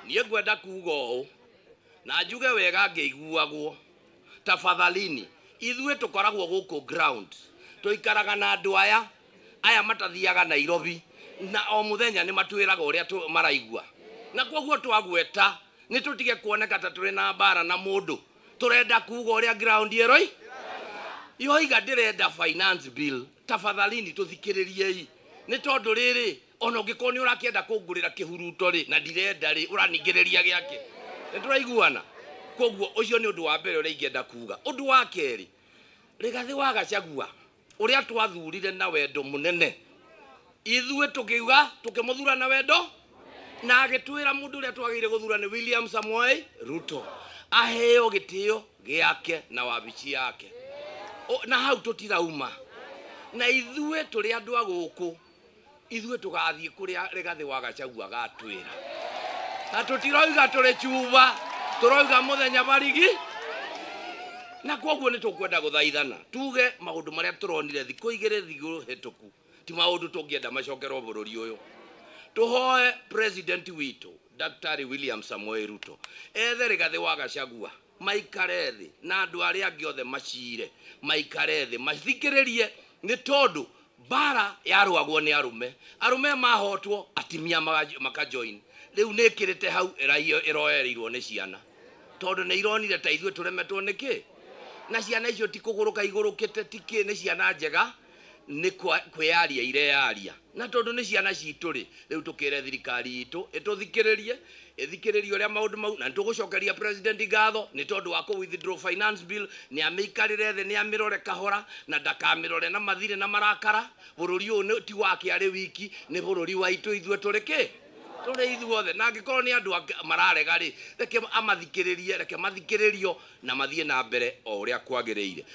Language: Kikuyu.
Niĩ ngwenda kuga ũũ na njuge wega ngĩiguagwo. Tafadhalini, ithuĩ tũkoragwo gũkũ ground, tũikaraga na andũ aya aya matathiaga Nairobi, na o mũthenya nĩ matwĩraga ũrĩa maraigua, na koguo twagweta nĩ tũtige kuoneka ta tũrĩ na mbara na mũndũ. Tũrenda kuga ũrĩa ground ĩroi yoiga. Ndĩrenda finance bill, tafadhalini tũthikĩrĩriei, nĩ tondũ rĩrĩ, ona ũngĩkorwo nĩ ũrakĩenda kũngũrĩra kĩhuruto rĩ, na ndirenda rĩ, ũraningĩrĩria gĩake. Nĩ tũraiguana? Koguo ũcio nĩ ũndũ wa mbere ũrĩa ingĩenda kuga. Ũndũ wa kerĩ, Rigathĩ wa Gachagua ũrĩa twathurire na wendo mũnene, ithuĩ tũkiuga tũkĩmũthura na wendo, na agĩtwĩra mũndũ ũrĩa twagĩrĩire gũthura nĩ William Samoei Ruto, aheo gĩtĩo gĩake na wabici yake. Na hau tũtirauma, na ithuĩ tũrĩ andũ a gũkũ, ithuĩ tũgathiĩ kũrĩa Rigathĩ wa Gachagua agatwĩra, na tũtiroiga tũrĩ cuba, tũroiga mũthenya barigi. Na koguo nĩ tũkwenda gũthaithana tuge maũndũ marĩa tũronire thikũ 2 thikũ hĩtũku ti maũndũ tũngĩenda macokerwo bũrũri ũyũ. Tũhoe president witũ Daktari William Samoei Ruto ethe Rigathĩ wa Gachagua, maikare thĩ na andũ arĩa angĩ othe macire, maikare thĩ mathikĩrĩrie, nĩ tondũ mbara yarũagwo nĩ arũme. Arũme mahotwo, atimia makajoin. Rĩu nĩ ĩkĩrĩte hau, ĩroereirwo nĩ ciana, tondũ nĩ ironire ta ithuĩ tũremetwo nĩkĩ. Na ciana icio ti kũgũrũka igũrũkĩte, ti kĩ, nĩ ciana njega, nĩ kwĩyaria ireyaria. Na tondũ nĩ ciana citũ rĩ, rĩu tũkĩre thirikari itũ ĩtũthikĩrĩrie, ĩthikĩrĩrie ũrĩa maũndũ mau. Na nĩtũgũcokeria president ngatho nĩ tondũ wa kũ withdraw finance bill. Nĩ amĩikarĩre thĩ, nĩ amĩrore kahora, na ndakamĩrore na mathirĩ na marakara. Bũrũri ũyũ ti wake arĩ wiki, nĩ bũrũri wa itũ ithuĩ tũrĩ kĩ tũrĩ ithuothe. Na angĩkorwo nĩ andũ mararega rĩ, reke amathikĩrĩrie, reke mathikĩrĩrio na mathiĩ na mbere o ũrĩa kwagĩrĩire.